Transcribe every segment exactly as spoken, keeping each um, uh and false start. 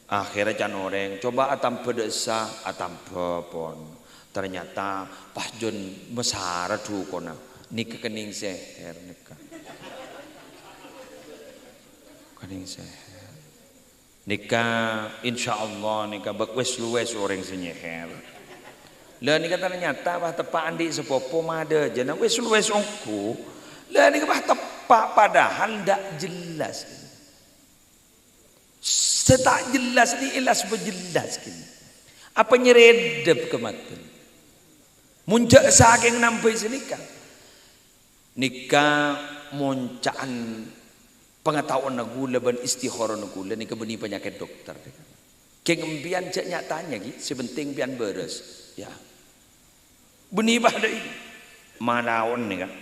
Akhèrra can orèng, coba atamba dâ' essa, atamba pon. Ternyata pas jân masara dhukonna, nèka kennèng sèhèr nèka. Kennèng sèhèr. Nèka, insyaallah, nèka bâk wis luwes orèng sè nyèhèr. Lah, nèka ternyata pas teppa' andi' sapopo madâjâna wis luwes ongghu. Lah, nèka pas teppa' padahal ndak jelas. Sè ta' jelas nè' èlas bâ jelas kènè. Apa nyerèdep ka matè? Mon jâ' sakèng nambâi sanèka. Nèka monca'an pangataowanna ghulâ bân istikharana ghulâ nèka bânnè panyakèt dokter. Kèng empèyan jâ' nya-tanya ghi, sè penting empèyan bârâs. Ya. Bânnè padâ i. Malaon nèka.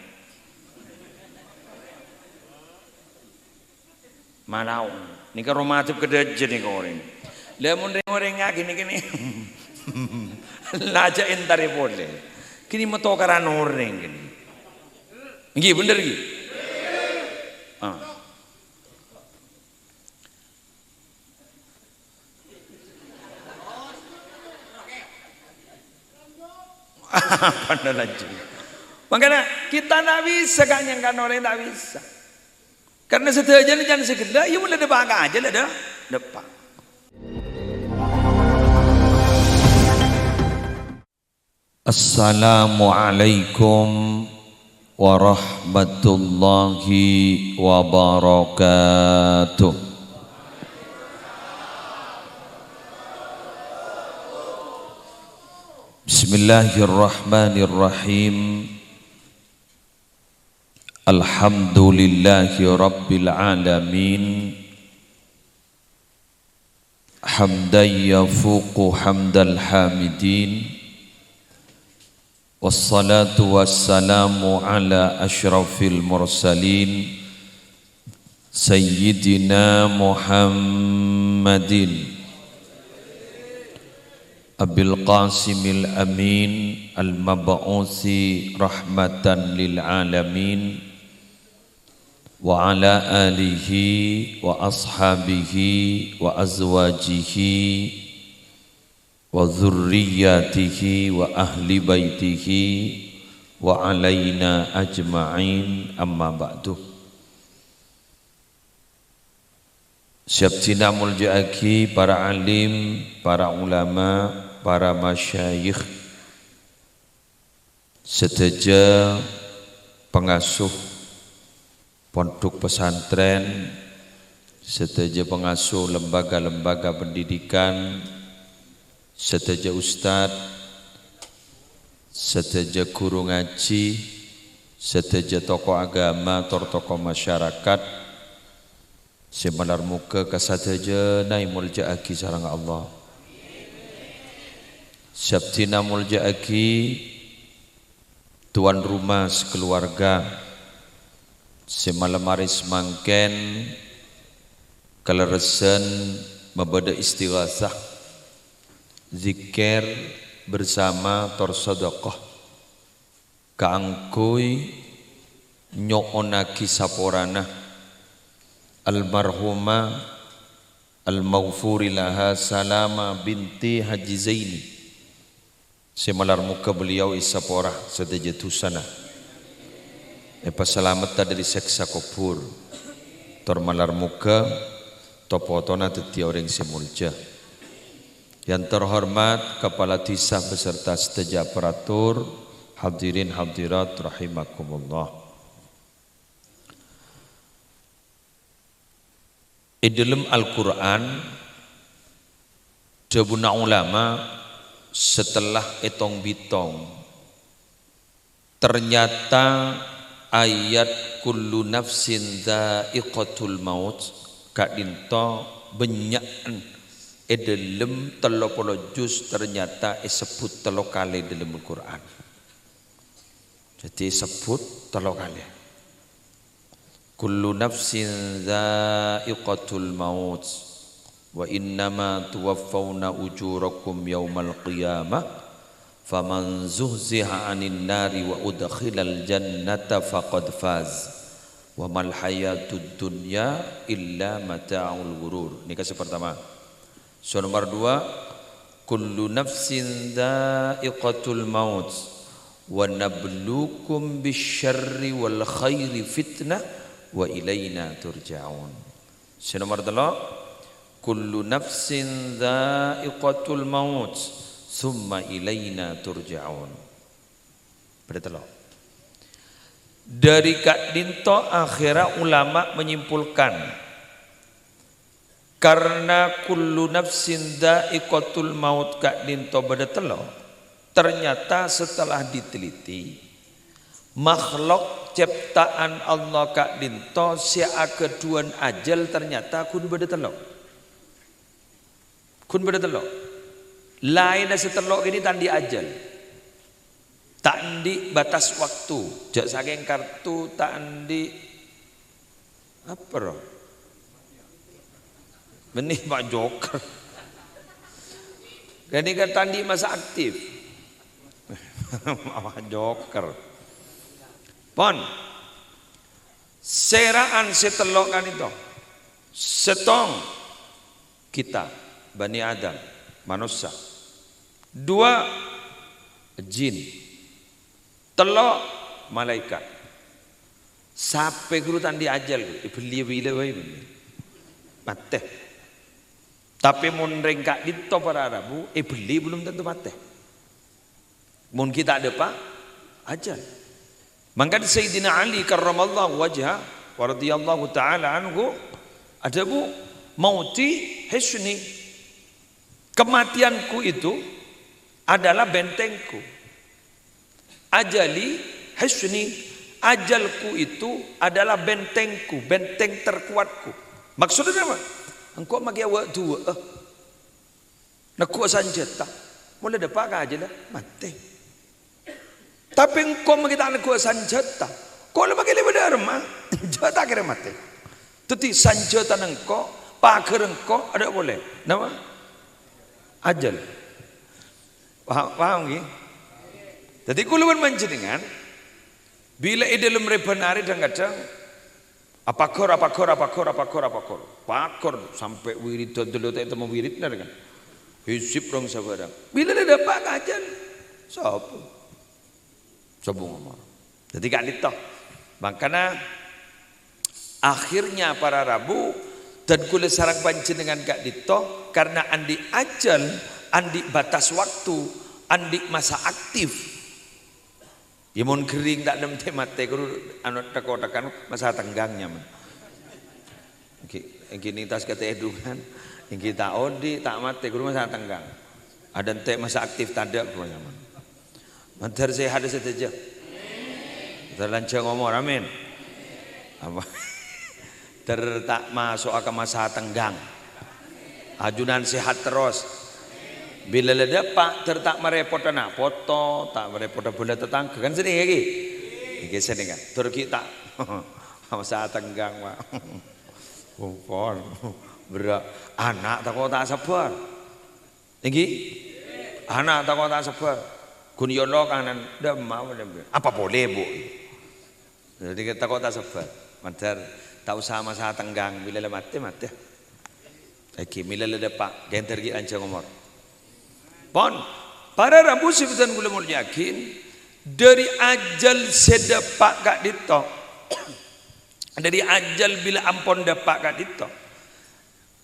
Malaon. Nèka roma ajâb ka dâjâ nèka orèng. Lah mon rèng-orèng ngaghi nèka nè. La jâ' èntarè polè. Kènè matokaran orèng kènè. Ngghi, bhender ngghi? Ah. Padahal lanjut. Makanya kita ndak bisa, Kak, nyangka orèng ndak bisa. Karena sadhâjâna can sè ghellâ', ya mula dâpa' ka ajâl, dâ-, dâpa'. Assalamualaikum warahmatullahi wabarakatuh. Bismillahirrahmanirrahim. Alhamdulillahi rabbil alamin. Hamdan yafuqu hamdal hamidin. Wassalatu wassalamu ala asyrafil mursalin, Sayyidina Muhammadin, Abil Qasimil Amin, al-mab'usi rahmatan lil alamin, wa ala alihi wa ashabihi wa azwajihi wa dzurriyyatihi wa ahli baitihi wa alaina ajma'in, amma ba'du. Sè abdhina molja'aghi para alim, para ulama, para masyayikh, sadhâjâ pangasuh pondhuk pesantren, sadhâjâ pangasuh lembaga-lembaga pendidikan, sadhâjâ ustad, sadhâjâ ghuru ngajhi, sadhâjâ tokoh agama tor tokoh masyarakat, sè malar moghâ kasadhâjâna èmolja'aghi sareng Allah. Sè abdhina molja'aghi tuan rumah sakaluwarga sè malem arè samangkèn kalerressan mabâdâ istighasah, zikir bersama tor sadaqah kaangghuy nyo'onnaghi saporana almarhumah almaghfurilaha Salama binti Haji Zaini. Sè malar moghâ beliau èsapora sadhâjâ dhusana, èpasalametta dâri sèksa kobhur, tor malar moghâ to-potona dhâddhi orèng sè molja. Yang terhormat Kepala Desa beserta sadhâjâ aparatur, hadirin hadirat rahimakumullah. È dâlem Al-Qur'an, dhâbuna ulama, setelah ètong-bitong, ternyata ayat "Kullu nafsin dza'iqatul maut" ka'dinto bânnya'en è dâlem tello polo juz, ternyata èsebbhut tello kalè è dâlem Al-Qur'an. Dhâddhi èsebbhut tello kalè. "Kullu nafsin dza'iqatul maut, wa innama tuwaffauna ujurakum yaumal qiyamah, faman zuhziha 'anin nari wa udkhilal jannata faqad faz, wa mal hayatud dunya illa mata'ul ghurur." Nèka sè pertama. So, nomor dua, "Kullu nafsin dza'iqatul maut, wa nabluukum bisyarri wal khairi fitnah, wa ilaina turja'un." So, nomor tello', "Kullu nafsin dza'iqatul maut, tsumma ilaina turja'un." Bâdâ tello'. Dâri ka'dinto akhèra ulama menyimpulkan, karna kullu nafsin dza'iqatul maut ka'dinto bâdâ tello', ternyata setelah diteliti, makhluk ciptaan Allah ka'dinto sè aghâdhuwân ajhâl ternyata ghun bâdâ tello'. Ghun bâdâ tello'. Laènna sè tello' kènè' ta' andi' ajhâl. Ta' andi' batas waktu. Jhâ' sakèng kartu ta' andi' apa, ro? Bânnè, Pak Joker. Ghânèka ta' andi' masa aktif. Pak Joker. Pon. Sèra'an sè tello' ka'dinto. Sèttong, kita, Bani Adam, manossa. Dua, jin. Tello', malaèkat. Sapè ghuru ta' andi' ajhâl, èbelliyâ bilâ bhâi, matè. Tapè mon rèng ka'dinto para rabu, èbelli belum tentu matè. Mon ghi' ta' dâpa' ajhâl. Mangkana Sayyidina Ali karramallahu wajhah wa radhiyallahu ta'ala anhu adhâbu, "Mauti hisni." Kematianku itu adalah bentengku. "Ajali hisni." Ajhâlku itu adalah bentengku, benteng terkuatku. Maksudnya apa? Engko' makè awâ' duwâ'â. Neggu'â sanjhâta. Mon la dâpa' ka ajhâl, matè. Tapè engko' makè ta' neggu'â sanjhâta. Ko' la makè lèbât dârma. Jhâ' ta' kèra matè. Dhâddhi sanjhâtana engko', paghâr engko', adâ' polè. Napa? Ajhâl. Paham, paham, ghi? Dhâddhi, kaulâ bân panjhennengngan, bilâ è dâlem rèbân arè, dhâng-kadhâng, Apaghâr, apaghâr, apaghâr, apaghâr, apaghâr. Paghâr sampè' wirid, dâdâllo ta' ètemmo wiridna, kan. Hizib rong sabârâng. Bilâ la dâpa' ka ajhâl, sapa? Sapa ngomong? Dhâddhi ka'dinto. Mangkana akhirnya para rabu, dan kaulâ sareng panjhennengngan ka'dinto, karna andi' ajhâl, andi' batas waktu, andi' masa aktif. Yâ, mon ghering ta' nemmo matè, ghuru anu, thèko-thèkan masa tenggang nyamana. Èngghi, èngghi nèng tas katèdungan, èngghi ta' odi', ta' matè, ghuru masa tenggang. Adântè' masa aktif tadâ', ghuru nyamana. Mandhâr sehat sadhâjâ. Mandhâr lanjhâng omor, amin. Apa? Ter ta' maso'a ka masa tenggang. Ajunan sehat terros. Bilâ la dâpa', ter ta' marèpota na' poto, ta' marèpota bhâlâ tatangghâ. Kan sennengnga, ghi? Èngghi sennengnga. Ter ghi' ta' masa tenggang, Pak. Kompon. Berrâ'. Ana' tako' ta' sabbhâr. Èngghi? Ana' tako' ta' sabbhâr. Ghun yolo kanan, dâ' emma, apa polè, Bu? Dhâddhi tako' ta' sabbhâr. Mandhâr ta' osa masa tenggang, bilâ la matè, matè. Èngghi, bilâ la dâpa', ghânter ghi' lanjhâng omor. Pon, para rabu sè bhâdhân kaulâ molja'aghi, dâri ajhâl sè dâpa' ka'dinto, dâri ajhâl bilâ ampon dâpa' ka'dinto,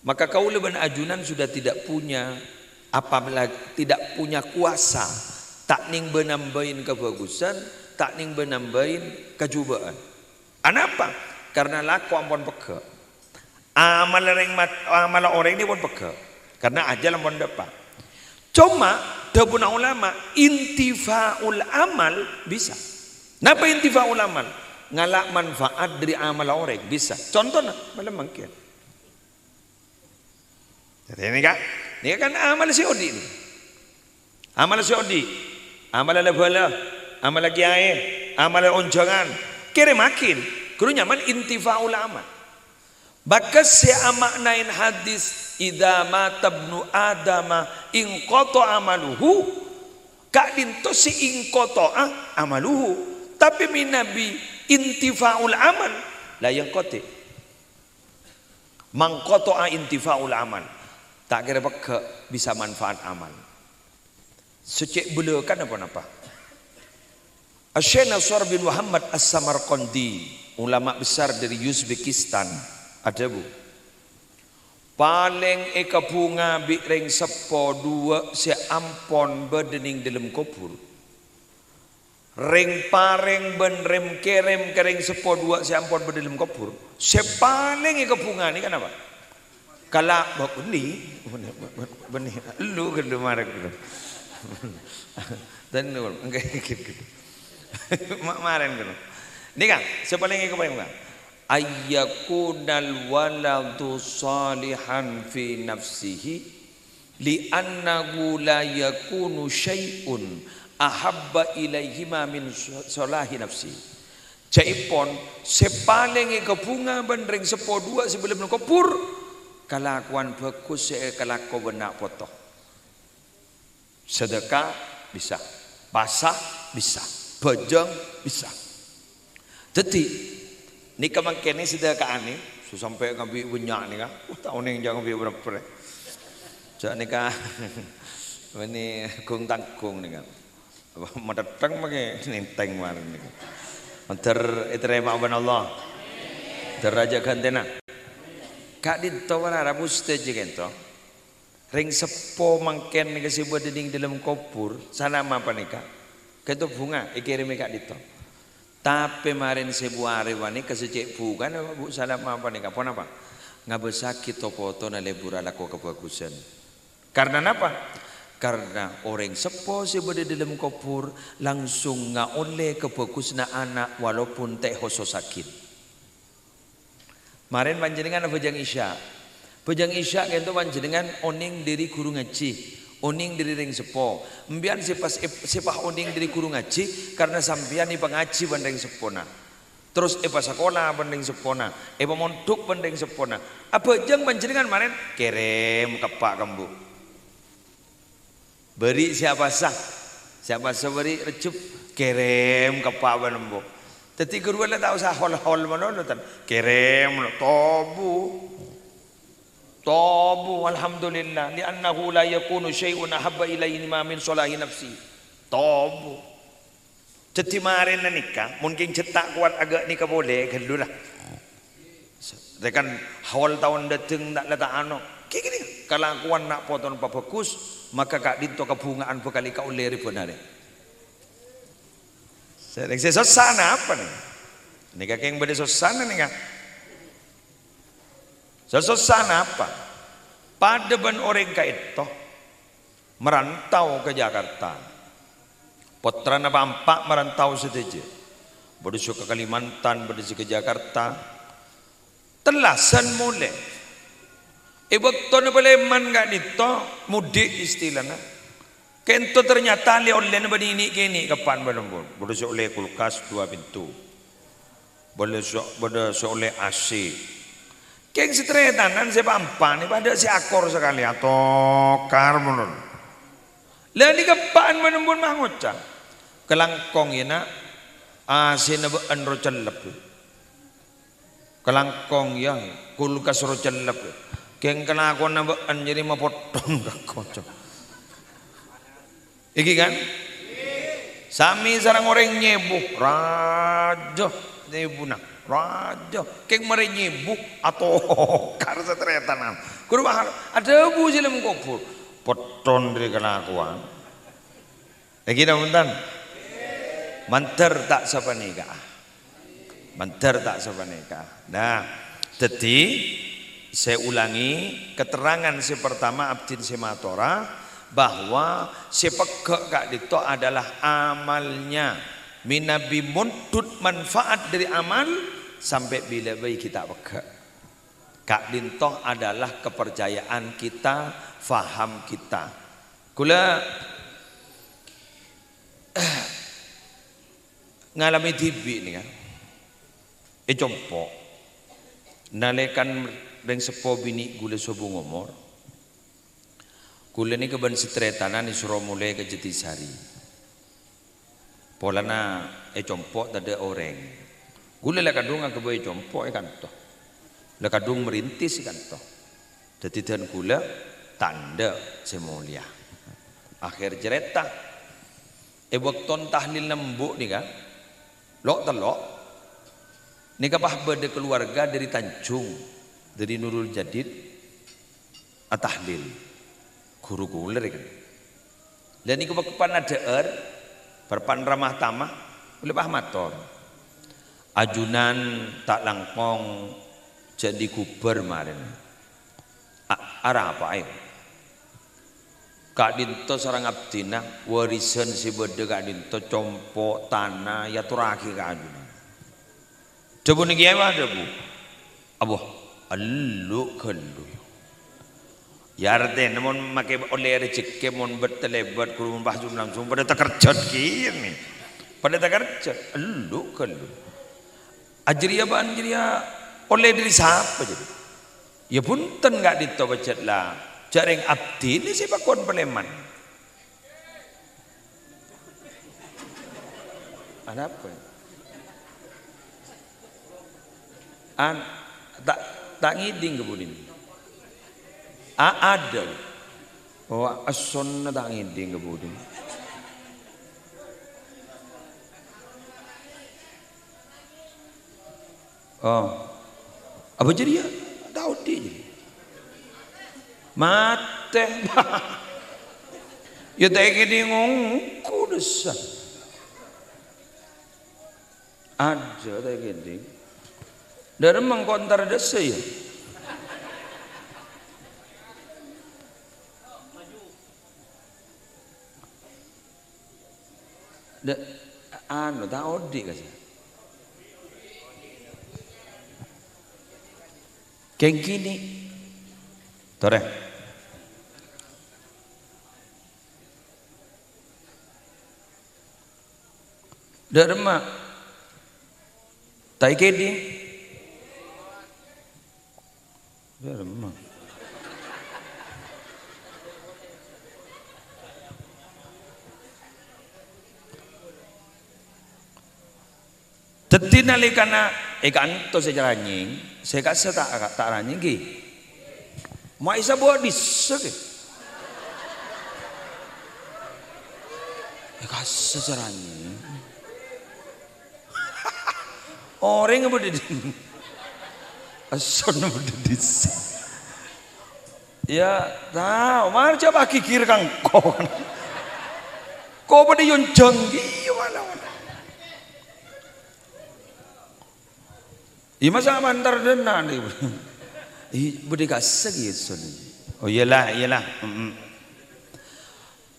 maka kaulâ bân ajunan sudah tidak punya, apabila tidak punya kuasa, ta' nèng bâ-nambâi kabhâghusân, ta' nèng bâ-nambâi kajhubâ'ân. Anapa? Karna lako ampon pegghâ'. Amal rèng mat-, amal orèng nèka pon pegghâ'. Karna ajhâl ampon dâpa'. Coma, dhâbuna ulama, intifa'ul amal bisa. Napa intifa'ul amal? Ngala' manfaat dâri amal orèng, bisa. Contona, malem mangkèn. Dhâddhi nèka, nèka kan amal sè odi' nèka. Amal sè odi', amal la-bhâlâ, amal kèyaè, amal onjhângan. Kèrèmaghi, ghuru nyamana intifa'ul amal. Bâkto sè ama'naè hadis, "Idza mata ibnu Adama inqata'a amaluhu," ka'dinto sè inqata'a amaluhu. Tapè mènabi intifa'ul amal, la yanqati'. Manqata'a intifa'ul amal. Ta' kèra pegghâ' bisa manfaat amal. Sè cè' bâlâkana ponapa? Asy-Syaikh Nasr bin Muhammad As-Samarqandi, ulama besar dari Uzbekistan, adhâbu, "Palèng èkabhunga bi' rèng seppo duwâ' sè ampon bâdâ neng dâlem kobhur. Rèng-parèng bân rèm-kèrèm ka rèng seppo duwâ' sè ampon bâdâ dâlem kobhur, sè palèng èkabhunga nèka napa?" Kala-, bânnè, bânnè, ellu ghâllu marè ghâllu. Dan nol, enggak, gitu. Ma-, marèn ghâllu. Nèka, sè palèng èkabhunga. "Ayyakunal waladu shalihan fi nafsihi, li'annahu la yakunu syai'un ahabba ilaihima min sho-, sholahi nafsi." Ca'èpon, sè palèng èkabhunga bân rèng seppo duwâ' sè bâdâ dâlem kobhur, kalakowan bhâghus sè èkalako bân na' poto. Sedekah bisa, pasa bisa, bhâjâng bisa. Dhâddhi, nèka mangkèn sedekahane, sè sampè' ngabi' bânnya' nèka, uh, ta' onèng jhâ' ngabi' bârâmpa. Jhâ' nèka, bânnè gung-tanggung nèka. Apa matèttèng mangkè nèntèng marèn nèka. Mandhâr ètarèma bân Allah. Mandhâr rajâ ghântèna. Ka'dinto para rabu sadhâjâ kènto. Rèng seppo mangkèn nèka sè bâdâ neng dâlem kobhur, salama panèka, kènto bhunga èkèrèmè ka'dinto. Tapè marèn sèbu arè panèka sè cè' bhungana, Bu, salama panèka. Ponapa? Ngabâssaghi to-potona lebur alako kabhâghusân. Karna napa? Karna orèng seppo sè bâdâ dâlem kobhur langsung ngaollè kabhâghusânna ana' walaupun ta' èhosossaghi. Marèn panjhennengngan abhâjâng Isya. Abhâjâng Isya kènto panjhennengngan onèng dâri ghuru ngajhi, onèng dâri rèng seppo. Empèyan sè pas ep-, sè pas onèng dâri ghuru ngajhi, karna sampèyan èpangajhi bân rèng seppona. Terros èpasakola bân rèng seppona, èpamondhuk bân rèng seppona. Abhâjâng panjhennengngan marèn, kèrèm ka eppa' ka embu'. Bâri' sè apasa, sè apasa bâri' rejjhep, kèrèm ka eppa' bân embu'. Dhâddhi ghâruwa la ta' osa hol-hol malolo, tan. Kèrèm, tobu. Tobu, alhamdulillah. "Li'annahu la yakunu syai'un ahabba ilaihima min sholahi nafsi." Tobu. Dhâddhi marèna nèka, mon kèng jhâ' ta' kowat aghâ' nèka polè, ghâllu la. Rèkan haul taon dâteng ta' la ta' ano. Kèkènè, kalakowan na' potona pabhâghus, maka ka'dinto kabhunga'an bhâkal èkaollè rè-bân arè. Sè, sè sossa napa nè? Nèka kèng bâdâ sossana nèka. Sè sossa napa? Padâ bân orèng ka'dinto. Marantau ka Jakarta. Pottrana pa'-empa' marantau sadhâjâ. Bâdâ sè ka Kalimantan, bâdâ sè ka Jakarta. Tellasan molè. È bâktona palèman ka'dinto, mudik istilana. Kènto ternyata lè-ollèna bânnè nè'-kènè' ka eppa' bân embu'. Bâdâ sè ollè kulkas dua pintu. Bâdâ sè, bâdâ sè ollè A C. Kèng sataretanan sè pa'-empa' nè padâ sè akor sakalè atokar malolo. La nèka eppa'na bân embu' mah ngoca', "Kalangkong, yâ, Na', A C-na bâ'ân ro cellep." "Kalangkong, yâ, kulkas ro cellep." Kèng kalakowanna bâ'ân jârèya mapotthong ka koco. Iki kan? Sami sareng orèng nyèbu, rajâ nyèbuna, rajâ. Kèng marè nyèbu, atokar sataretanan. Ghuru mahal, adhâbu sè lem kobhur. Potthong dâri kalakowan. Lagi napa bhunten? Mandhâr ta' sapanèka. Mandhâr ta' sapanèka. Nah, dhâddhi, sè ulangi, keterangan sè pertama abdhina sè matora bahwa sè pegghâ' ka'dinto adalah amalnya. Mènabi mondhut manfaat dâri amal, sampè' bilâ bhâi ghi' ta' pegghâ'. Ka'dinto adalah kepercayaan kita, faham kita. Kaulâ ngalamè dhibi' nèka. È compo', nalèkana rèng seppo binè' kaulâ sobung omor, kaulâ nèka bân sataretanan èsoro molè ka Jatisari. Polana è compo' tadâ' orèng. Kaulâ la kadhung aghâbây compo' è kanto. La kadhung marintis è kanto. Dhâddhi dân kaulâ, Tandhâ sè molja. Akhèr carèta, è bâkto tahlil nembu' nèka, lo'-tello', nèka pas bâdâ kaluwarga dâri Tanjung, dâri Nurul Jadid, atahlil. Ghuru kaulâ rèya. Lah nèko bâkto pas adhâ'âr, bâr pas ramah tamah, kaulâ pas mator. Ajunan ta' langkong jhâ' dhi ghubâr marèna. A-, arapa, è? Ka'dinto sareng abdhina, warisan sè bâdâ ka'dinto, compo', tana, èyatorraghi ka ajunan. Dhâbuna kèyaè, wah, dhâbu. Abâ, ellu-ghâllu. Yâ, artèna mon makè ollè rejhekkè, mon bât-talèbât, ghuru mon pas langsung padâ takerjhât kèya, nè. Padâ takerjhât, ellu-ghâllu. Ajârèya bâ'na jârèya ollè dâri sapa, jârèya? Yâ, bhunten, ka'dinto pajhât la. Jhâ' rèng abdhina sè pakon palèman. Anapa? An-, ta', ta' ngèdhing ka budina. A-, ada. Oh, essona ta' ngèdhing ka budina. Oh. Apa jârèya? Ta' odi' jârèya. Matè. Yâ ta' èkèdhing ongghu dâssa. Ada ta' èkèdhing. Dâremma engko' entar dâssa yâ. Da-, anu, ta' odi' kassa'. Kèng kènè'. Torè. Dâremma. Ta' èkèdhing. Dâremma. Dhâddhi nalèkana è ka'anto sè ranyèng, sè kassa' ta', ta' ranyèng, ghi. Ma' èsabâ' dissa', ghi. È kassa' sè ranyèng. Orèng apa dhâddhi? Essona apa dhâddhi? Ya, tao, marca pagigir kangkong. Ko' padâ yonjang, iyâ, mana, mana. Iyâ, masa' mantar dâna, nih. Ih, budi kasek, ya, son. Oh, iyalah, iyalah. Mm-mm.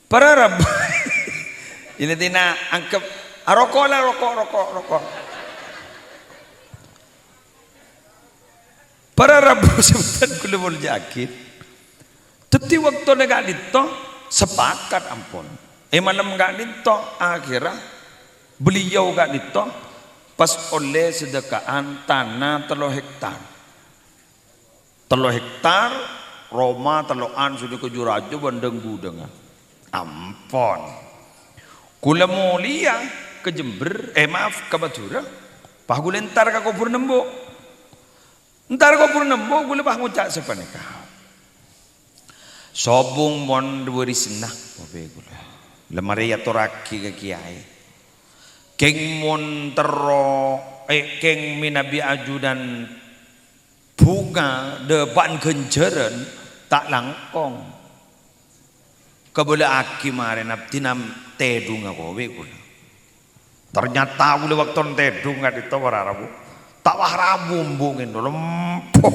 Para rabu. Ini tina anggep, ah, roko' lah, roko', roko', roko'. Para rabu sè bhâdhân kaulâ molja'aghi. Dhâddhi, bâktona ka'dinto sapakat ampon. È malem ka'dinto, akhèrra beliau ka'dinto pas ollè sadhâka'an tana tello hektar. Tello hektar, roma tello'an sè dhi-, kaju-raju bân dhâng-budhângnga. Ampon. Kaulâ molèya ka Jember, eh, maaf, ka Madhurâ. Pas kaulâ entar ka kobhur nembu'. Entar kobhur nembu', kaulâ pas ngoca' sapanèka. Sobung mon warisanna, bapè kaulâ. La marè èyatorraghi ka kèyaè. Kèng mon terro, eh, kèng mènabi ajunan bhunga dâpa'an ghânjhârân ta' langkong. Kabâlâ'aghi marèna abdhina tèdhungnga kowè kaulâ. Ternyata kaulâ bâktona tèdhung ka'dinto para rabu. Ta' wah rabu embu' ngèno lempo.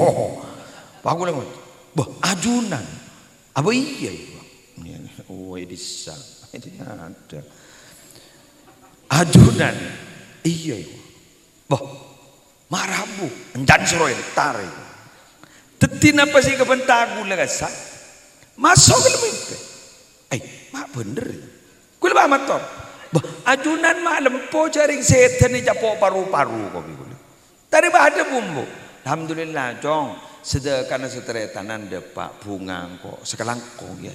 Pas kaulâ ngoca', "Bâh, ajunan." "Apa iyâ, Ibu?" "Iyâ, iyâ, dissa'." Ada. "Ajunan." "Iyâ, Ibu." "Bâh, ma' rabu, èncan soro entar, Ibu." Dhâddhi napa sè èkabânta kaulâ kassa'? Maso' ka lem empè. "Ai, ma' bhender, Ibu." Kaulâ pas mator, "Bâh, ajunan ma' lempo jhâ' rèng sèdhâna ècapo' paru-paru kowè kaulâ." Tarè bâdâ bumbu. "Alhamdulillah, Cong, sadhâkana sataretanan dâpa' bhunga engko' sakalangkong, yâ."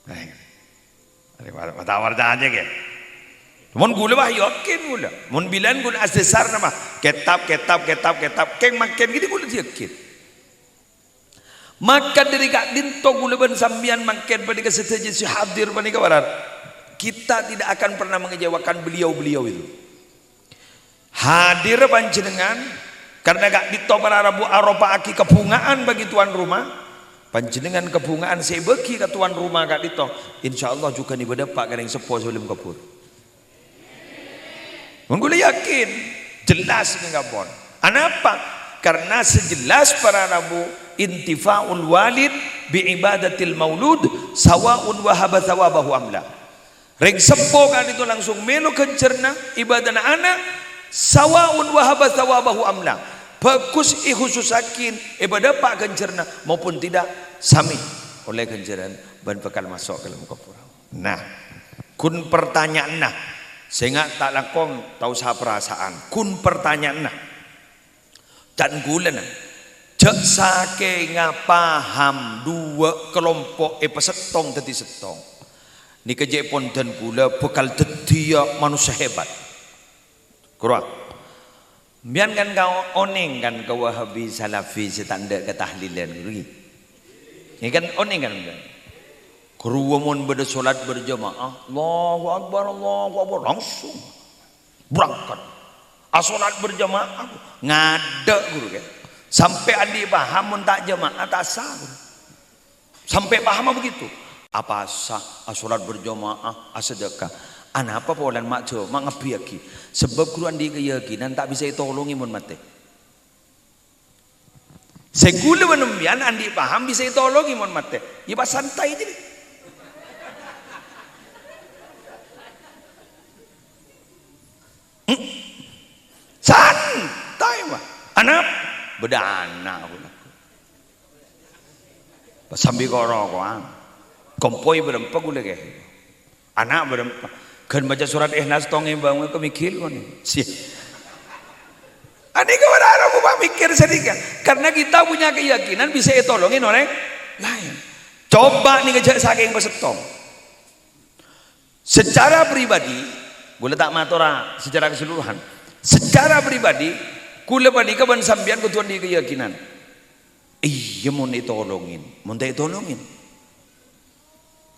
Eh, ma' ta' parcajâ, ghi. Mon kaulâ, wah, yakin kaulâ. Mon bilân kaulâ asdhâsar napa? Kètab, kètab, kètab, kètab. Kèng mangkèn ghi' kaulâ yakin. Maka dhâri ka'dinto kaulâ bân sampèyan mangkèn panèka sadhâjâ sè hadir panèka, para, kita tidak akan pernah mengecewakan beliau-beliau itu. Hadir panjhennengan, karna ka'dinto para rabu aropa'aghi kabhungaan bagi tuan rumah. Panjhennengan kabhungaan sè èbâghi ka tuan rumah ka'dinto, insyaallah jhughân èbâdâpa' ka rèng seppo sè bellum kobhur. Mon kaulâ yakin, jelas nèka pon. Anapa? Karna sè jelas para rabu, intifa'ul walid bi ibadatil maulud, sawa'un wahaba thawabahu am la. Rèng seppo ka'dinto langsung mèlo ghânjhârânna ibadana ana', sawa'un wahaba thawabahu am la. Bhâghus èkhususaghi èbâdâpa' ghânjhârânna maupun tidak, samè ollè ghânjhârân bân bhâkal maso' ka dâlem kobhur. Nah, ghun partanya'anna, sènga' ta' langkong ta' osa parasa'an. Ghun partanya'anna, can kaulâ, na, jhâ' sakènga paham duwâ' kalompo' èpasettong dhâddhi settong. Nèka jhâ' pon dân kaulâ bhâkal dhâddhiyâ manossa hebat. Korowa. Sampèyan kan ka-, onèng kan ka Wahabi Salafi sè ta' endâ' katahlilan, ghi? Ngghi kan onèng kan sampèyan? Korowa mon bâdâ sholat berjamaah, Allahu Akbar, Allahu Akbar, langsung berangkat. Asholat berjamaah, ngadâ' ghuru kan. Sampè' andi' paham mon ta' jamaah, ta' sah, ghuru. Sampè' paham begitu. Apa sah, asholat berjamaah, asadhâka. Anapa polana ma' jhâ-, ma' ngabbhiyâghi? Sabâb ghuru andi' kayakinan ta' bisa ètolongè mon matè. Sè ghulâ bân sampèyan andi' paham bisa ètolongè mon matè. Yâ pas santai jârèya. Hmm? Santai, Pak. Anapa? Bâdâ ana', ghulâ. Pas sambi ko'-roko'an. Kompoy bârâmpa ghulâ, kè. Ana' bârâmpa. Ghân maca surat Ikhlas tong è bângo kamighil, kon. Si. Anèka bârâmpa pamikir sanèka. Karena kita punya keyakinan bisa ètolongè orèng laèn. Coba nèka jhâ' sakèng pasettong. Secara pribadi, ghulâ ta' matora secara keseluruhan. Secara pribadi, ghulâ panèka bân sampèyan kodhu andi' keyakinan. Iyâ, mon ètolongè, mon ta' ètolongè.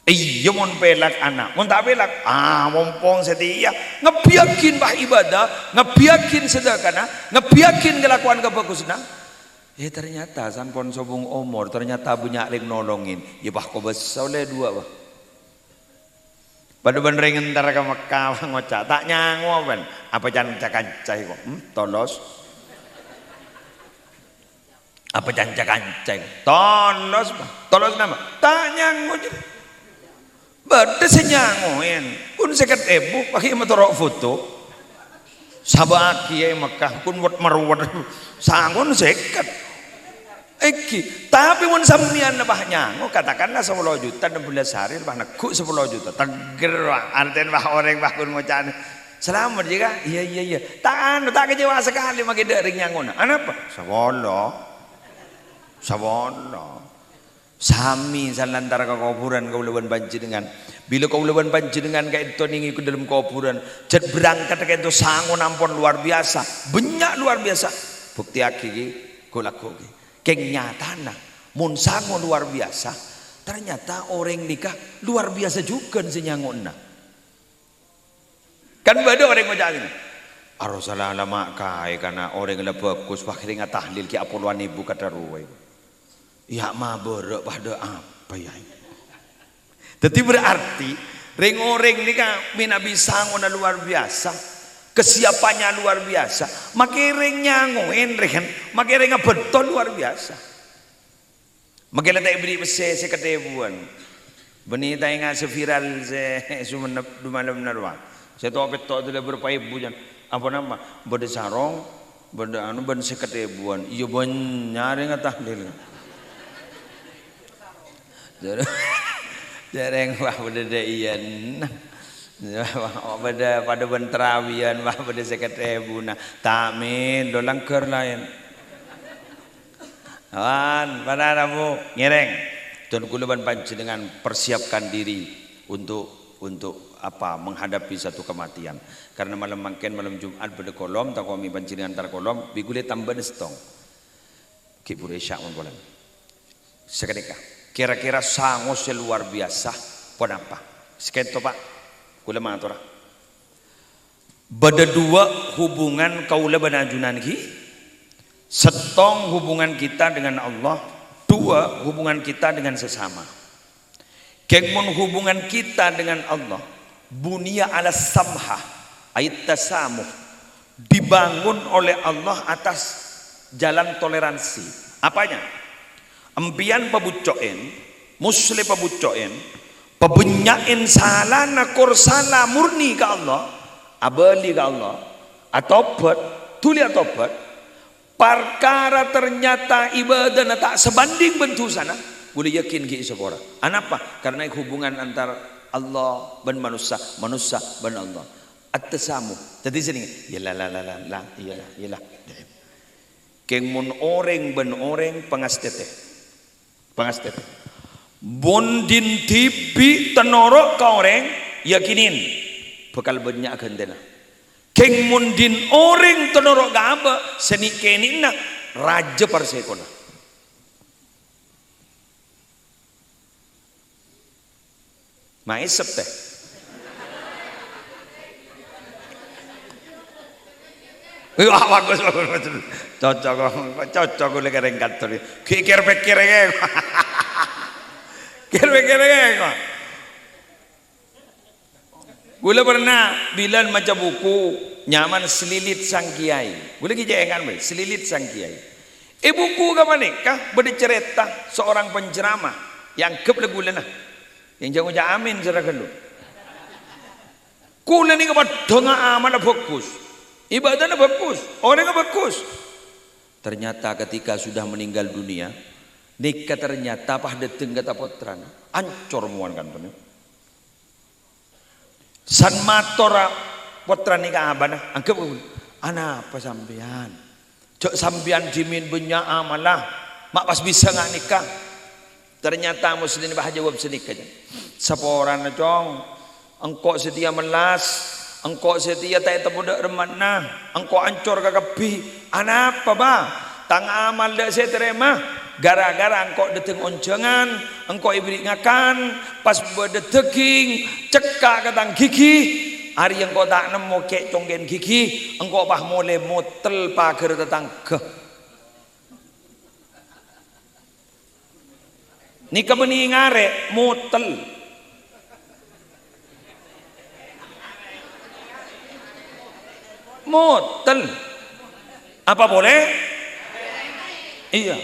Iyâ, mon pèlak ana', mon ta' pèlak, ah, mompong satèya. Ngabbhiyâghin, Pak, ibadah, ngabbhiyâghin sadhâkana, ngabbhiyâghin kalakowan kabhâghusânna. Eh, ternyata sampon sobung omor, ternyata bânnya' rèng nolongè. Yâ, Pak, kobâsa ollè duwâ', Pak. Padâ bân rèng entar ka Mekkah ngoca', "Ta' nyango, bân. Apa can ca-kanca iko? Hmm, tolos. Apa can ca-kanca iko? Tolos, Pak. Tolos napa? Ta' nyango, jârèya. Bâdâ sè nyangoèn. Kun sèket èbu, paghi' matoro' foto." Sabâ'âghi è Mekkah, kun wet-marwet, sangon sèket. Èngghi, tapè mon sampèyan, Pak, nyango, katakanlah sapolo juta, ennem belas hari, Pak, neggu' sapolo juta. Tegghâr, Pak. Artèna, Pak, orèng, Pak, kun ngoca'na, "Salamet, yâ, Ka'?" "Iyâ, iyâ, iyâ." Ta' anu, ta' kecewa sakali, makè dâ' rèng nyangona. Anapa? Sapolo. Sapolo. Samè salantar ka kobhurân kaulâ bân panjhennengan. Bilâ kaulâ bân panjhennengan ka'dinto nèng è dâlem kobhurân, jhât berangkat ka'dinto sangon ampon luar biasa, bânnya' luar biasa. Buktèyaghi, ghi, ghu-lagghu, ghi. Kèng nyatana, mon sango luar biasa, ternyata orèng nèka luar biasa jhughân sè nyangona. Kan bâdâ orèng ngoca' ngènè, "Aro sala lama kaè kana orèng la bhâghus, wah, rèng atahlil ghi' apolowan èbu kadhâruwâ." Yâ, mabârâ' padâ apa, yâ? Dhâddhi berarti rèng-orèng nèka mènabi sangona luar biasa, kesiapannya luar biasa, makè rèng nyangoèn rèng, makè rèng abhânto luar biasa. Makè la ta' èberri' pèssè sèket èbuwân. Bânnè ta' enga' sè viral sè Songennep du malem nèrowa. Sè to'-petto' dâlâ bârâmpa èbu, jân. Apa nama? Bâdâ sarong, bâdâ anu, bân sèket èbuwân. Iyâ, bânnya' rèng atahlil. Jârè-, jârèng, wah, bâdâ dâ' iyân. Wah, bâdâ, padâ bân tarawiyân, wah, bâdâ sèket èbuna. Ta' mèlo langghâr laèn. Wan, para rabu, ngèrèng. Dân kaulâ bân panjhennengan persiapkan diri untuk, untuk apa, menghadapi satu kematian. Karena malem mangkèn, malem Jumat, bâdâ kolom, tako' mè' panjhennengan entar kolom, bi' ghulâ tambâna sèttong. Ghi' buru Isya' mon polana. Saghânèka, kèra-kèra sango sè luar biasa ponapa? Sakènto, Pa', kaulâ matora. Bâdâ duwâ' hubungan kaulâ bân ajunan ghi. Sèttong hubungan kita dengan Allah, duwâ' hubungan kita dengan sesama. Kèng mon hubungan kita dengan Allah, buniya ala samha, ait tasamuh, dibangun oleh Allah atas jalan toleransi. Apanya? Empèyan pabhucco'èn, Musleh pabhucco'èn, pabânnya'èn salana kor sala murni ka Allah, abâli ka Allah, atobhât, dhuli atobhât, parkara ternyata ibâdâna ta' sabhânding bân dhusana, kaulâ yakin ghi' èsapora. Anapa? Karena hubungan antar Allah bân manossa, manossa bân Allah. At-tasamuh. Dhâddhi sennengnga, "Iyâ la, la, la, la, la, iyâ la, iyâ la." Kèng mon orèng bân orèng pangastètè. Pangastètè. Mon dhin dhibi' ta' noro' ka orèng, yakinin bhâkal bânnya' ghântèna. Kèng mon dhin orèng ta' noro' ka abâ', sè nè'-kènè'na rajâ parsèkona. Maèsep, tè. Wah, bagus, bagus, bagus. Cocok, cocok, kaulâ kèrèng kantor. Kèr-pèkkèr, kèr-pèkkèr, kèr-pèkkèr, kèr-pèkkèr. Kaulâ pernah bilân maca buku nyamana Selilit Sang Kiai. Kaulâ ghi' cè' èngan bhâi, Selilit Sang Kiai. È buku ghâpanèka bâdâ carèta seorang penceramah, èangghep la kaulâna. Yang jâ-ngoca' amin sèra ghâllu. Kaulâ nèka paddhângnga amalla bhâghus, ibâdâna bhâghus, orèngnga bhâghus. Ternyata ketika sudah meninggal dunia, nèka ternyata pas dâteng ka pottrana, ancor mowan kantorna. San mator pottrana ka abâna, anggep, "Anapa sampèyan? Jhâ' sampèyan dhimèn bânnya' amalla, ma' pas bisa nga' nèka?" Ternyata Muslin pas ajâwâb sanèka, "Saporana, Cong. Engko' satèya mellas, engko' satèya ta' ètemmo dâ' remma'na, engko' ancor kakabbhi. Anapa, Bâ? Tang amal dâ' sè ètarèma. Gara-gara engko' dâteng onjhângan, engko' èberri' ngakan, pas bâdâ dâging, cekka' ka tang ghighi. Arèya engko' ta' nemmo kè'-congkè'en ghighi, engko' pas molè motel paghârra tatangghâ." Nèka bânnè ngarè', motel. Motel. Apa polè? Iyâ.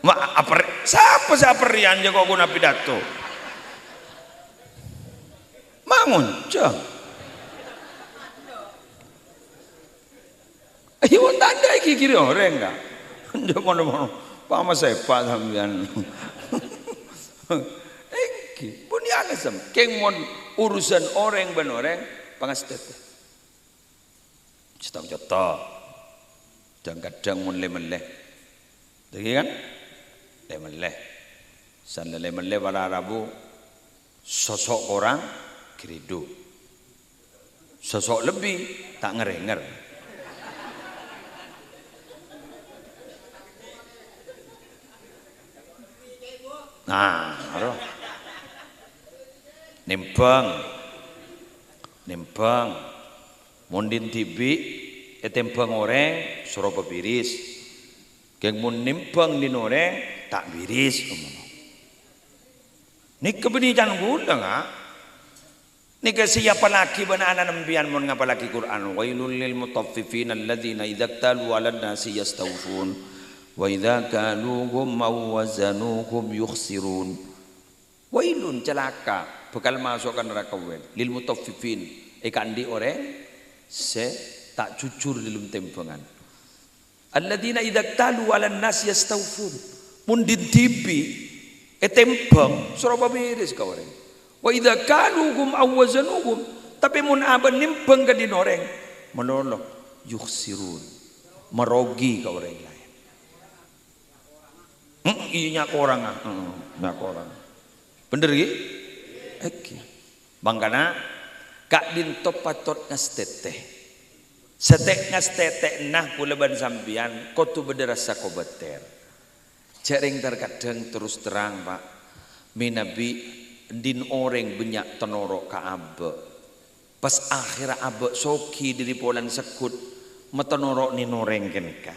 Ma-, aper-, sapa sè aperrèyan jâ' kok ghuna pidato? Ma' ngonjhâng. Ayo, tandhâ èghighiri orèng, Ka'. Jâ' mono-mono. Pama sèpa' sampèyan. Èngghi, bânnè alèsem. Kèng mon urusan orèng bân orèng, pangastètè. Sè tao conto, dhâng-kadhâng mon lè-mellè. Dhâggi' kan? Lè-mellè. San lè-mellè para rabu, soso' korang, ghâridhu. Soso' lebbi, ta' ngèrèngèr. Nah, aro. Nèmbhâng. Nèmbhâng. Mon dhin dhibi' ètèmbhâng orèng, soro pabiris. Kèng mon nèmbhâng dhin orèng, ta' biris, omong. Nèka bânnè can ghulâ, nga'. Nèka sè èapallaghi bân ana' sampèyan mon ngapallaghi Qur'an, "Wailul lil mutaffifin alladzina idza iktalu 'alan nasi yastawfun, wa idza kaluhum aw wazanuhum yukhsirun." Wailun, calaka, bhâkal maso' ka naraka wèl, lil mutaffifin, èkaandi' orèng sè ta' jujur dâlem tèmbhângan. "Alladzina idza iktalu 'alan nasi yastawfun." Mon dhin dhibi' ètèmbhâng, soro pabiris ka orèng. "Wa idza kaluhum aw wazanuhum," tapè mon abâ' nèmbhâng ka dhin orèng, malolo, "yukhsirun," marogi ka orèng laèn. Heeh, iyâ, nya' korang, ah. Heeh, nya' korang. Bhender, ghi? Èngghi. Mangkana, ka'dinto patot ngastètè. Sè tè'-, ngastètè'na kaulâ bân sampèyan kodhu bâdâ rassa kobâtèr. Jhâ' rèng ter-, kadhâng terros terrang, Pa'. Mènabi dhin orèng bânnya' tanoro' ka abâ'. Pas akhèrra abâ' soghi dhâri polana segghut matanoro' nèng orèng ghânèka.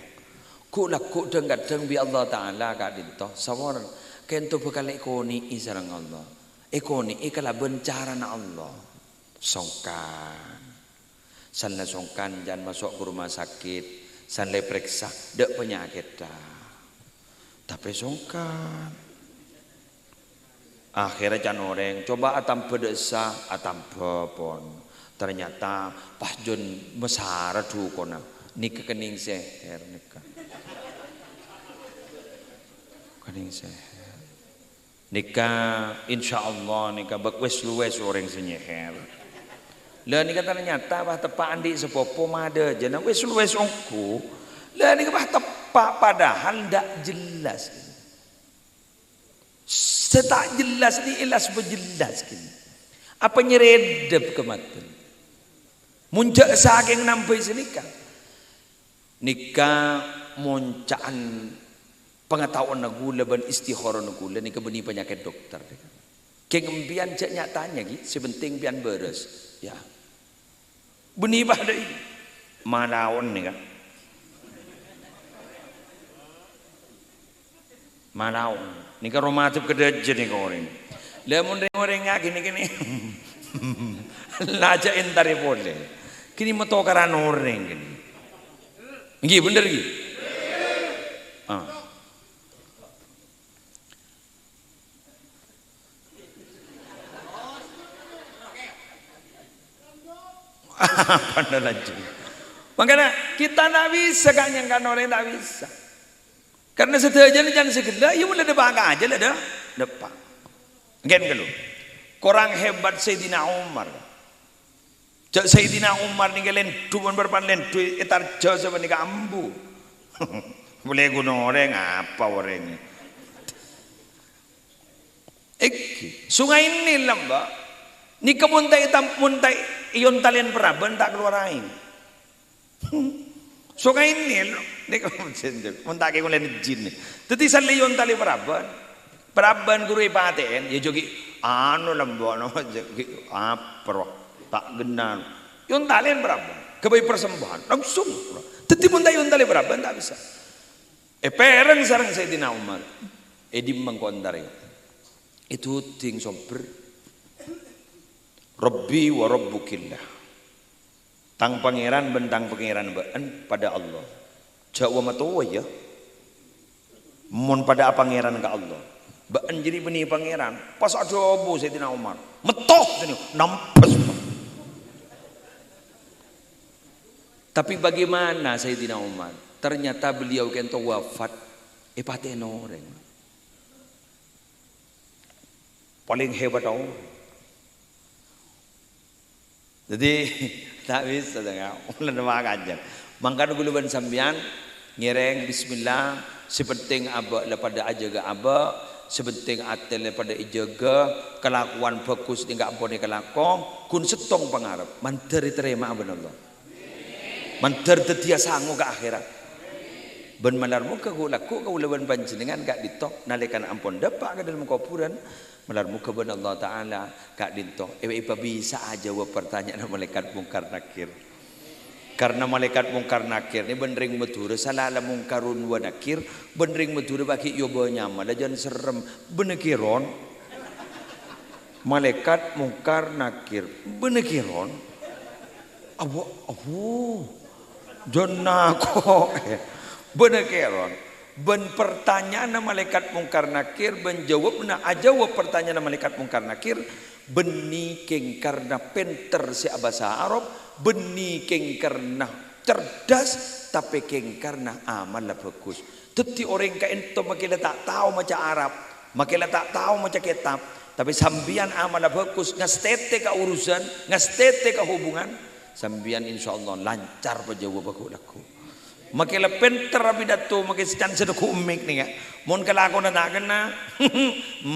Ghu'-lagghu' dhâng-kadhâng bi' Allah Ta'ala ka'dhinto, saporana, ka'dhinto bhâkal èkonè'è sareng Allah. Èkonè'è kalabân carana Allah. Songkan. San la songkan, can maso' ka rumah sakit, san la èparèksa, dâ' panyakèt, ta'. Tapè songkan. Akhèrra can orèng, coba atamba dâ' essa, atamba pon. Ternyata pas jân masara dhukona, nèka kennèng sèhèr nèka. Kennèng sèhèr. Nèka, insyaallah, nèka bâk wis luwes orèng sè nyèhèr. Lah, nèka ternyata, wah, teppa' andi' sapopo madâjâna, wis luwes ongghu. Lah, nèka, wah, teppa', padahal ndak jelas. Sè ta' jelas nèka jelas pajelas, ghi. Apa nyerèdep ka matèn? Mon jhâ' sakèng nambâi sanèka. Nèka monca'an pangataowanna kaulâ bân istikharana kaulâ nèka bânnè panyakèt dokter. Kèng empèyan jhâ' nya-tanya, ghi, sè pentèng empèyan bârâs. Ya. Bânnè padâ, ghi. Malaon nèka. Malaon. Nèka roma ajâb kadhâjâ nèka orèng. Lah mon rèng-orèng ngakè nèka nè. La jhâ' èntarè polè. Kènè matokaran orèng kènè. Ngghi, bhender, ngghi? Ah. Padâ lanjut. Mangkana, kita ndak bisa, Ka', nyangka orèng ndak bisa. Karena sadhâjâna can sè ghellâ', iyâ, mon la dâpa' ka ajhâl, la dâ-, dâpa'. Ngghi, ghâllu. Korang hebat Sayyidina Umar. Jhâ' Sayyidina Umar nèka lèndhu mon bârâmpan lèndhu ètarjâ sapanèka ambu. Polè ghun orèng, apa orèng? Èngghi, Sungai Nil, lambâ'. Nèka mon ta' ètam-, mon ta' èyontalèn parabân ta' kalowar aèng. Sungai Nil, nèka mon ta' kèngolèn jin. Dhâddhi san la èyontalè parabân. Parabân ghuru èpatè'èn, iyâ jhâ' ghi' anu lambâ', no, jhâ' ghi' apa, ta' ghenna. Èyontalèn parabân, ghâbây persembahan, langsung. Dhâddhi mon ta' èyontalè parabân, ta' bisa. Èpèrèng sareng Sayyidina Umar. È dimma engko' èntarè? Ètodhing sobbher. Rabbi wa Rabbukillah. Tang Pangèran bân tang Pangèran bâ'en padâ Allah. Jhâ' wa-matowa, yâ. Mon padâ'â Pangèran ka Allah. Bâ'en jârèya bânnè Pangèran. Pas adhâbu Sayyidina Umar. Metto, sènè, nampes. Tapi bagaimana Sayyidina Umar? Ternyata beliau kènto wafat, èpatè'èn orèng. Palèng hebat orèng. Dhâddhi, ta' bisa, ta' nga-, ulun makajâ. Mangkana kaulâ bân sampèyan ngèrèng, bismillah, sè pentèng abâ' la padâ ajâgâ abâ', sè pentèng atè la padâ èjâgâ, kalakowan bhâghus nèka ampon èkalako, ghun sèttong pangarep, mandhâr ètarèma'a bân Allah. Mandhâr dhâddhiyâ sango ka akhèrat. Bân malar moghâ ghu-, lagghu' kaulâ bân panjhennengngan ka'dinto, nalèkana ampon dâpa' ka dâlem kobhurân, malar moghâ bân Allah Ta'ala ka'dinto, è-, èpabissa'a ajâwâb partanya'anna Malaèkat Mungkar Nakir. Karna Malaèkat Mungkar Nakir nè bân rèng Madhurâ sala la Mungkarun wa Nakir, bân rèng Madhurâ paghi' èobâ nyama, la jân serrem, bânnè kèron. Malaèkat Mungkar Nakir, bânnè kèron. Abu, abu. Jân nako. Bânnè kèron. Bân partanya'anna Malaèkat Mungkar Nakir, bân jâwâbbhâ, ajâwâb partanya'anna Malaèkat Mungkar Nakir, bânnè kèng karna pènter sè abhâsa Arab, bânnè kèng karna cerdas, tapè kèng karna amalla bhâghus. Dhâddhi orèng ka'dinto makkè la ta' tao maca Arab, makkè la ta' tao maca kètab, tapè sampèyan amalla bhâghus, ngastètè ka urusan, ngastètè ka hubungan, sampèyan insyaallah lancar pajâwâbbhâ ghu-, lagghu'. Makkè la pènter apidato, makkè sè can sè dâgghu' mik nèka. Mon kalakona ta' kènè,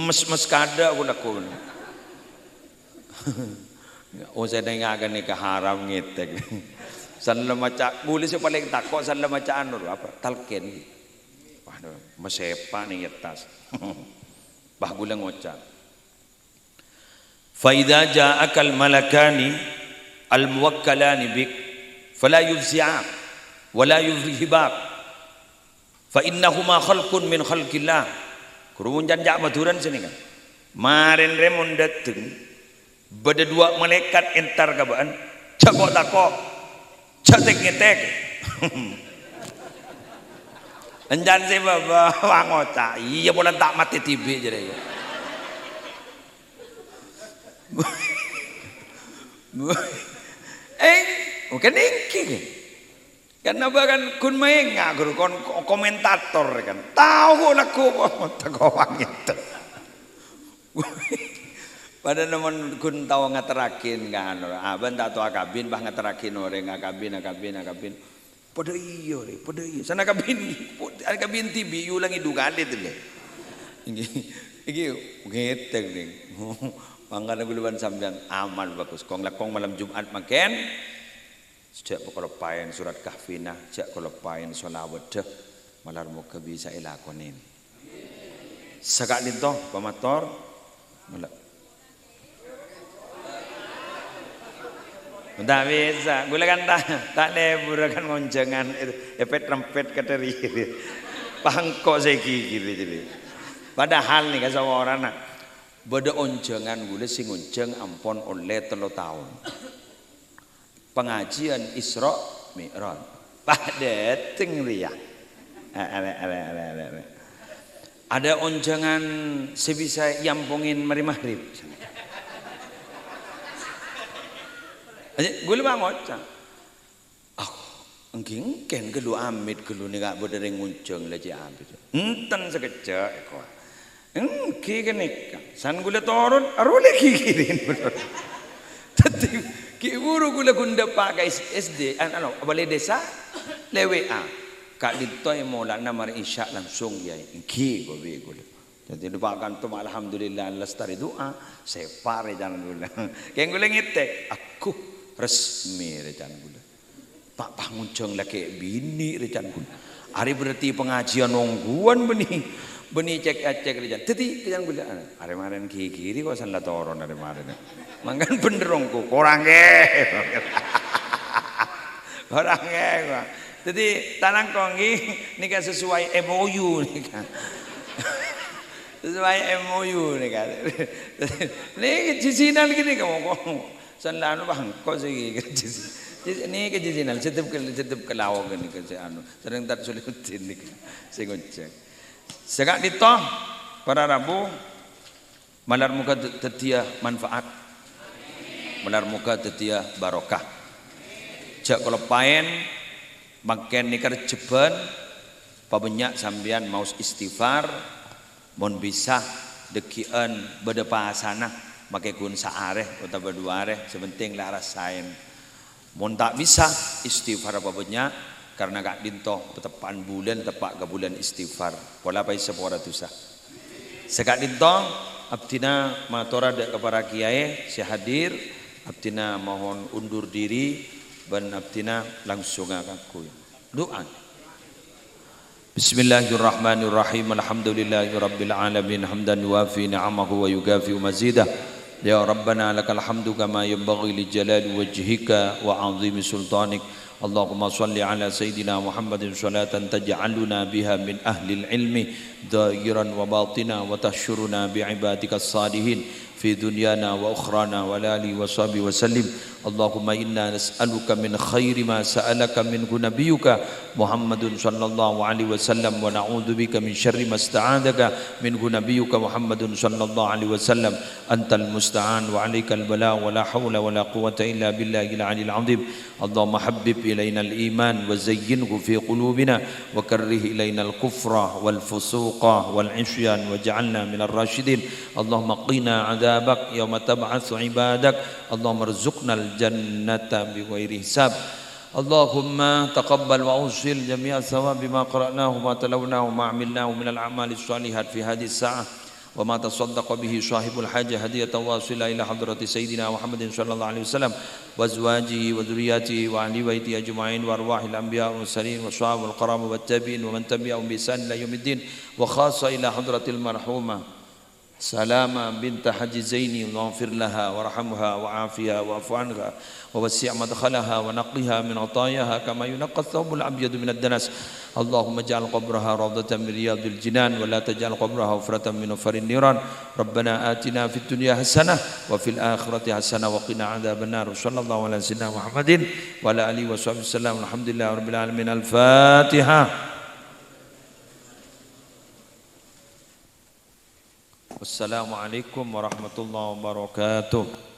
mes-mes kadâ' ghu-, lagghu'. Oh, sè nèngakè nèka haram ngètèk. San la maca, ghulâ sè palèng tako' san la maca anu, apa? Talqin. Waduh, masèpa' nèng è attas. Bâh, ghulâ ngoca', "Fa idza ja'akal malakani al-muwakkalani bik, fala yufzi'ak, wala yurhibak." "Fa innahuma khalqun min khalqillah." Ghuru mon can ca' Madhurâna sè nèka. Marèn rè mon dâteng, bâdâ duwâ' malaèkat entar ka bâ'na. Jhâ' ko'-tako'. Jhâ' tek-ngètek. Èncan sè bâbâ ngoca', "Iyâ, pola ta' matè dhibi'," jârèya. Eh, mungkin èngghi, kan? Kan apa kan ghun maènga', ghuru, kon-, ko-, komentator, kan. Tao lagghu' ko-, tako' pangènta. Padâ mon ghun tao ngaterraghi, kan. Abâ' ta' tao akabin, bâh ngaterraghi orèng, akabin, akabin, akabin. Padâ iyâ, rè, padâ iyâ. Sana akabin, akabin dhibi' èolangè du kalè, tèlè. Èngghi, èngghi, ngètèk, Ding. Mangkana ghulâ bân sampèyan amal bhâghus. Kong-langkong malem Jum'at mangkèn. Jhâ' kaloppaèn surat Kahfina, jhâ' kaloppaèn sholawatta, malar moghâ bisa èlakonè. Saka'dinto, pamator, mala-, ta' bisa, ghulâ kan ta', ta' lebur kan ngonjhângan, èpèt-rempèt ka dhâri. Pangko' sè ghighiri jârèya. Padahal nèka saporana, bâdâ onjhângan ghulâ sè ngonjhâng ampon ollè tello taon. Pangajiyân Isra Mi'raj. Pas dâteng rèya. Eh, arè, arè, arè, arè, arè. Adâ' onjhângan sè bisa èampongè marè maghrib. Eh, ghulâ bâ' ngoca', "Ah, èngghi èngkèn ghâllu amit ghâllu nèka bâdâ rèng ngonjhâng la cè' abit." Enten sakejjhâ', èkowa. Èngghi ghânèka, san ghulâ toron, arolè ghighiri. Dhâddhi, ghi' bhuru ghulâ ghun dâpa' ka S-, S D, an-, anu, balai desa, lè W A. Ka'dinto è molana marè Isya langsung, Kèyaè. Èngghi, kobi ghulâ. Dhâddhi, dâpa' kanto, alhamdulillah, lestari du'a, sèpa' rè can ghulâ. Kèng ghulâ ngètèk, agghu, resmi rè can ghulâ. Pa'-, pas ngonjhâng lakè' binè' rè can ghulâ. Arè berarti pangajiyân ongghuwân bânnè, bânnè cèk-acèk rè can. Dhâddhi, can ghulâ, arè marèn ghighiri ko' san la toron arè marèn. Mangkana bhender ongghu, korang kè. Korang kè, ko'. Dhâddhi, ta' langkong ghi, nèka sesuai M O U nèka. Sesuai M O U nèka. Nèka jisinan gini, kamu, kamu. San la anu bâ' engko' sè ghi-, jis-, jis-, nèka jisinan, sèttep kal-, sèttep kalaok nèka sè anu, sareng Tad Solihuddin nèka sè ngonjhâng. Saka'dinto para rabu, malar moghâ d-, dhâddhiyâ manfaat. Malar moghâ dhâddhiyâ barokah. Jhâ' kaloppaèn, mangkèn nèka Rejjhebbhân, pabânnya' sampèyan maos istighfar, Mon bisa, dhâggi'ân bâdâ pasana, makè ghun saarè otabâ du arè, sè pentèng la arassaèn. Mon ta' bisa, istighfar pabânnya', karna ka'dinto pateppa'an bulân, teppa' ka bulân istighfar. Pola paèssè pora dusa. Saka'dinto, abdhina matora dâ' ka para kiyaè sè hadir, abdhina mohon undur diri, bân abdhina langsunga kaangghuy du'a. Bismillahirrahmanirrahim. Alhamdulillahirabbil alamin. Hamdan yuwafi ni'amahu wa yukafi'u mazidah. Ya Rabbana, lakal hamdu kama yanbaghi li jalali wajhika wa 'azimi sultanik. Allahumma shalli ala Sayyidina Muhammadin shalatan taj'aluna biha min ahlil ilmi dhahiran wa batina wa tahsyuruna bi ibadikas shalihin fi dunyana wa ukhrana wa ala alihi wa sahbihi wa sallim. Allahumma inna nas'aluka min khairi ma sa'alaka minhu nabiyyuka Muhammadun sallallahu alaihi wasallam wa na'udzubika min syarri ma sta'adzaka minhu nabiyyuka Muhammadun sallallahu alaihi wasallam. Antal musta'an wa alaikal balagh wa la haula wa la quwwata illa billahil aliyil azim. Allahumma habbib ilainal iman wa zayyinhu fi qulubina wa karrih ilainal kufra wal fusuqa wal isyan waj'alna minar rasyidin. Allahumma qina adzabak yauma tab'atsu ibadak. Allahumma rzuqnal jannata bi ghairi hisab. Allahumma taqabbal wa ausil jami'a tsawabi ma qara'nahu wa talawnahu wa ma 'amilnahu minal a'malis shalihat fi hadhihi sa'ah. وما تصدق به صاحب الحاجة هدية واصلة إلى حضرة سيدنا محمد صلى الله عليه وسلم وأزواجه وذرياته وأهل بيته أجمعين وأرواح الأنبياء والمرسلين والصحابة الكرام والتابعين ومن تبعهم بإحسان إلى يوم الدين، وخاصة إلى حضرة المرحومة سلامة بنت حاج زيني، اللهم اغفر لها وارحمها وعافها واعف عنها ووسع مدخلها ونقها من خطاياها كما ينقى الثوب الأبيض من الدنس. اللهم اجعل قبرها روضة من رياض الجنان ولا تجعل قبرها حفرة من حفر النيران. ربنا آتنا في الدنيا حسنة وفي الآخرة حسنة وقنا عذاب النار. وصلى الله على سيدنا محمد وعلى آله وصحبه وسلم. الحمد لله رب العالمين. الفاتحة. Wassalamualaikum warahmatullahi wabarakatuh.